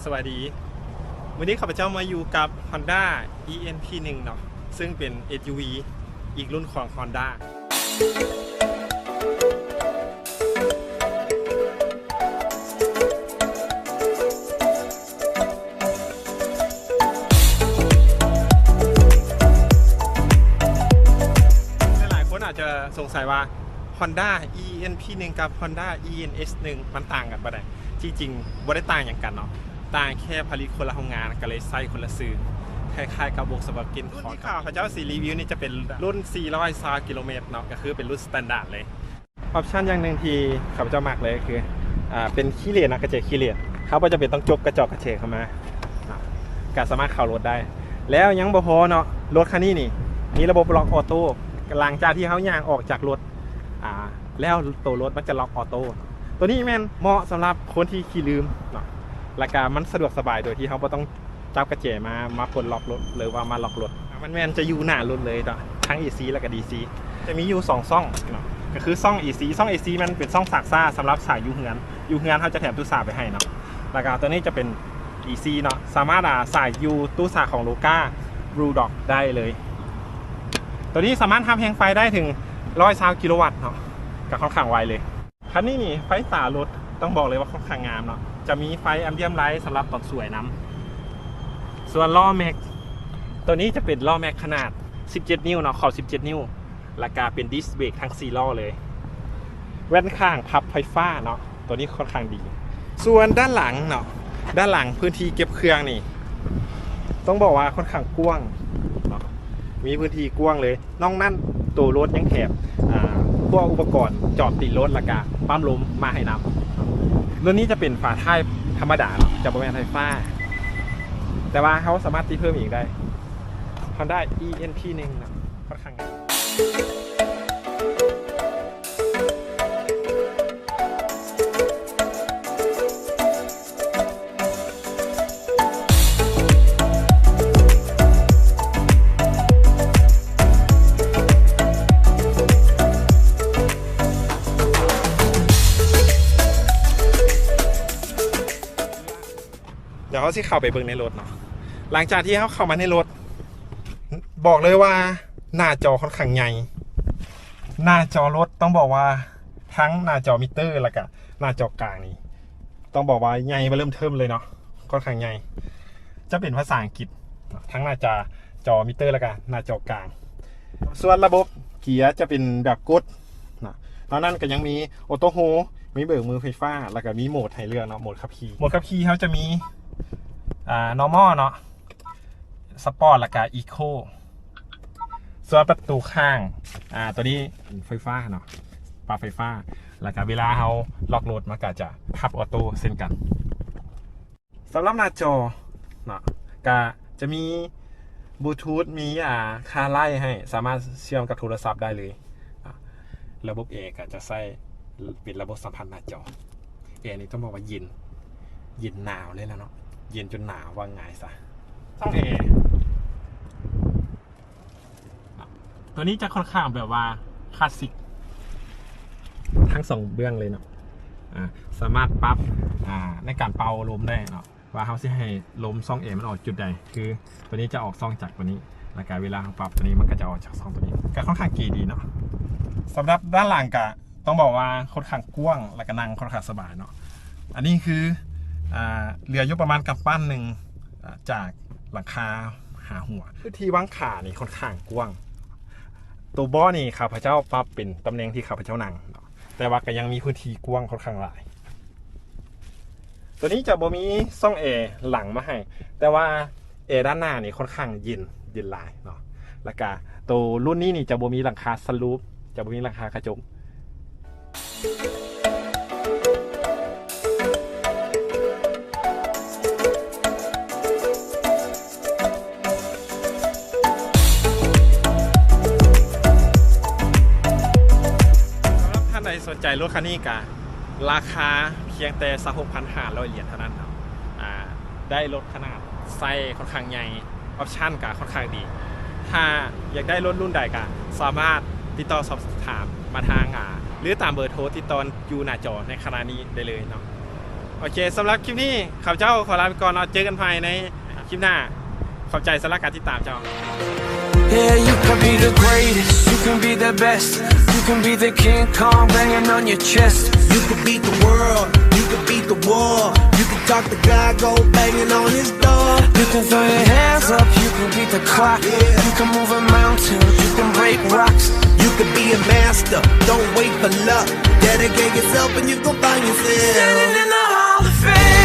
ສະບາຍດີ ມື້ນີ້ຂ້າພະເຈົ້າມາຢູ່ກັບ Honda ອີ ເອັນ ພີ ໜຶ່ງ ເນາະ ເຊິ່ງເປັນ ເອສ ຢູ ວີ ອີກລຸ້ນຂອງ Honda. ຫຼາຍໆຄົນອາດຈະສົງໄສວ່າ Honda ອີ ເອັນ ພີ ໜຶ່ງ ກັບ Honda ອີ ເອັນ ເອັສ ໜຶ່ງ ມັນຕ່າງກັນປານໃດ? ທີ່ຈິງບໍ່ໄດ້ຕ່າງຫຍັງກັນເນາະ ຕ່າງແຄ່ຜະລິດຄົນລະໂຮງງານ ກໍເລີຍໃຊ້ຄົນລະຊື່ ຄ້າຍໆກັບ Volkswagen ລຸ້ນທີ່ຂ້າພະເຈົ້າຊິຣີວິວນີ້ຈະເປັນລຸ້ນ ສີ່ຮ້ອຍຊາວ ກິໂລແມັດເນາະ ກໍຄືເປັນລຸ້ນ Standard ເລີຍ. ອອບຊັນຢ່າງໜຶ່ງທີ່ຂ້າພະເຈົ້າມັກເລີຍຄື ອ່າ ເປັນຄີເລດເນາະ ກະແຈຄີເລດ ເຮົາບໍ່ຈຳເປັນຕ້ອງຈົກກະຈອກກະແຈເຂົ້າມາເນາະ ກະສາມາດເຂົ້າລົດໄດ້. ແລ້ວຍັງບໍ່ພໍເນາະ ລົດຄັນນີ້ນີ້ມີລະບົບລັອກອອໂຕ້ ຫຼັງຈາກທີ່ເຮົາຍ່າງອອກຈາກລົດ ອ່າ ແລ້ວໂຕລົດມັນຈະລັອກອອໂຕ້. ໂຕນີ້ແມ່ນເໝາະສຳລັບຄົນທີ່ຂີ້ລືມເນາະ ແລ້ວກະມັນສະດວກສະບາຍໂດຍທີ່ເຮົາບໍ່ຕ້ອງ ຈັບກະແຈມາ ມາປົດລັອກລົດ ຫຼືວ່າມາລັອກລົດ. ມັນແມ່ນຈະຢູ່ໜ້າລົດເລີຍເນາະ ທັງ ເອ ຊີ ແລ້ວກະ ດີ ຊີ ຈະມີຢູ່ສອງຊ່ອງເນາະ ກໍຄືຊ່ອງ ເອ ຊີ ຊ່ອງ ເອ ຊີ ມັນເປັນຊ່ອງສາກຊ້າສຳລັບສາຍຢູ່ເຮືອນ ຢູ່ເຮືອນເຮົາຈະແຖມຕູ້ສາໄປໃຫ້ເນາະ. ແລ້ວກະຕົວນີ້ຈະເປັນ ດີ ຊີ ເນາະ ສາມາດ ອາ ສາຍຢູ່ຕູ້ສາຂອງ Roca Blue Dog ໄດ້ເລີຍ. ຕົວນີ້ສາມາດຮັບແຮງໄຟໄດ້ເຖິງຮ້ອຍຊາວກິໂລວັດເນາະ ກໍຄ່ອນຂ້າງໄວເລີຍ. ຄັນນີ້ນີ້ໄຟຕາລົດຕ້ອງບອກເລີຍວ່າຄ່ອນຂ້າງງາມເນາະ ຈະມີໄຟ ambient light ສຳລັບຕອນສວຍນຳ. ສ່ວນລໍ້ແມັກ ໂຕນີ້ຈະເປັນລໍ້ແມັກຂະໜາດສິບເຈັດນິ້ວເນາະ ຂອບສິບເຈັດນິ້ວ ແລ້ວກະເປັນ disc brake ທັງສີ່ລໍ້ເລີຍ. ແວ່ນຂ້າງພັບໄຟຟ້າເນາະ ໂຕນີ້ຄ່ອນຂ້າງດີ. ສ່ວນດ້ານຫຼັງເນາະ ດ້ານຫຼັງພື້ນທີ່ເກັບເຄື່ອງນີ້ ຕ້ອງບອກວ່າຄ່ອນຂ້າງກວ້າງເນາະ ມີພື້ນທີ່ກວ້າງເລີຍ. ນອກນັ້ນໂຕລົດຍັງແຖມ ອ່າ ພວກອຸປະກອນຈອດຕີນລົດ ແລ້ວກະປ້ຳລົມມາໃຫ້ນຳ. ລົດນີ້ຈະເປັນຝາທ້າຍທຳມະດາເນາະ ຈະບໍ່ແມ່ນໄຟຟ້າ ແຕ່ວ່າເຮົາສາມາດຕິດເພີ່ມອີກໄດ້. Honda ອີ ເອັນ ພີ ໜຶ່ງ ເນາະ ຄ່ອນຂ້າງງາມ. ດຽວເຮົາຊິເຂົ້າໄປເບິ່ງໃນລົດເນາະ. ຫຼັງຈາກທີ່ເຮົາເຂົ້າມາໃນລົດ ບອກເລີຍວ່າໜ້າຈໍຄ່ອນຂ້າງໃຫຍ່. ໜ້າຈໍລົດຕ້ອງບອກວ່າທັງໜ້າຈໍມິເຕີ ແລ້ວກະໜ້າຈໍກາງນີ້ ຕ້ອງບອກວ່າໃຫຍ່ເບິ່ມເທີມເລີຍເນາະ ຄ່ອນຂ້າງໃຫຍ່. ຈະເປັນພາສາອັງກິດ ທັງໜ້າຈາ ຈໍມິເຕີ ແລ້ວກະໜ້າຈໍກາງ. ສ່ວນລະບົບເກຍຈະເປັນແບບກົດນະ. ນອກນັ້ນກະຍັງມີ Auto Hold ມີເບີກມືໄຟຟ້າ ແລ້ວກະມີໂໝດໃຫ້ເລືອກເນາະ ໂໝດຂັບຂີ່. ໂໝດຂັບຂີ່ເຮົາຈະມີ ອ່າ Normal ເນາະ Sport ແລ້ວກະ Eco. ສ່ວນປະຕູຂ້າງ ອ່າ ໂຕນີ້ເປັນໄຟຟ້າເນາະ ປັບໄຟຟ້າ ແລ້ວກະເວລາເຮົາລັອກລົດ ມັນກະຈະພັບອອໂຕ້ເຊັ່ນກັນ. ສຳລັບໜ້າຈໍເນາະ ກະຈະມີບລູທູດ ມີ ອ່າ ຄາໄລໃຫ້ ສາມາດເຊື່ອມກັບໂທລະສັບໄດ້ເລີຍ. ອ່າ ລະບົບແອກະຈະໃຊ້ເປັນລະບົບສຳຜັດໜ້າຈໍ. ແອນີ້ຕ້ອງບອກວ່າເຢັນ ເຢັນໜາວເລີຍລະເນາະ ເຢັນຈົນໜາວວ່າງ່າຍຊະ. ຊ່ອງແອ ຕົວນີ້ຈະຄ່ອນຂ້າງແບບວ່າຄລາສສິກ ທັງສອງເບື້ອງເລີຍເນາະ. ອ່າ ສາມາດປັບ ອ່າ ໃນການເປົ່າລົມໄດ້ເນາະ ວ່າເຮົາຊິໃຫ້ລົມຊ່ອງແອມັນອອກຈຸດໃດ. ຄືຕົວນີ້ຈະອອກຊ່ອງຈາກຕົວນີ້ ແລ້ວກະເວລາເຮົາປັບຕົວນີ້ ມັນກະຈະອອກຈາກຊ່ອງຕົວນີ້ ກະຄ່ອນຂ້າງເກດີເນາະ. ສຳລັບດ້ານຫຼັງກະ ຕ້ອງບອກວ່າຄ່ອນຂ້າງກວ້າງ ແລ້ວກະນັ່ງຄ່ອນຂ້າງສະບາຍເນາະ. ອັນນີ້ຄື ອ່າ ເຫຼືອຢູ່ປະມານກຳປັ້ນໜຶ່ງ ອ່າ ຈາກຫຼັງຄາຫາຫົວ. ພື້ນທີ່ວາງຂານີ້ຄ່ອນຂ້າງກວ້າງ. ໂຕເບາະນີ້ຂ້າພະເຈົ້າປັບເປັນຕຳແໜ່ງທີ່ຂ້າພະເຈົ້ານັ່ງເນາະ ແຕ່ວ່າກະຍັງມີພື້ນທີ່ກວ້າງຄ່ອນຂ້າງຫຼາຍ. ໂຕນີ້ຈະບໍ່ມີຊ່ອງແອຫຼັງມາໃຫ້ ແຕ່ວ່າແອດ້ານໜ້ານີ້ຄ່ອນຂ້າງເຢັນ ເຢັນຫຼາຍເນາະ. ແລ້ວກະໂຕລຸ້ນນີ້ນີ້ຈະບໍ່ມີຫຼັງຄາ sunroof ຈະບໍ່ມີຫຼັງຄາກະຈົກ. ສຳລັບທ່ານໃດສົນໃຈລົດຄັນນີ້ກະ ລາຄາພຽງແຕ່ຊາວຫົກພັນຫ້າຮ້ອຍຫຼຽນເທົ່ານັ້ນເນາະ. ອ່າ ໄດ້ລົດຂະໜາດໄຊຄ່ອນຂ້າງໃຫຍ່ ອອບຊັນກະຄ່ອນຂ້າງດີ. ຖ້າຢາກໄດ້ລົດລຸ້ນໃດກະສາມາດຕິດຕໍ່ສອບຖາມມາທາງ ອ່າ ຫຼືຕາມເບີໂທຕິດຕໍ່ຢູ່ໜ້າຈໍໃນຂະນະນີ້ໄດ້ເລີຍເນາະ. ໂອເຄ ສຳລັບຄລິບນີ້ ຂ້າພະເຈົ້າຂໍລາໄປກ່ອນເນາະ ເຈີກັນໃໝ່ໃນຄລິບໜ້າ. ຂອບໃຈສຳລັບການຕິດຕາມເຈົ້າ. Yeah, you could be the greatest, you can be the best, you can be the King Kong banging on your chest. You could beat the world, you could beat the war, you can talk to God, go banging on his door. You can throw your hands up, you can beat the clock, you can move a mountain, you can break rocks. You could be a master, don't wait for luck. Dedicate yourself and you gon' find yourself standing in the Hall of Fame.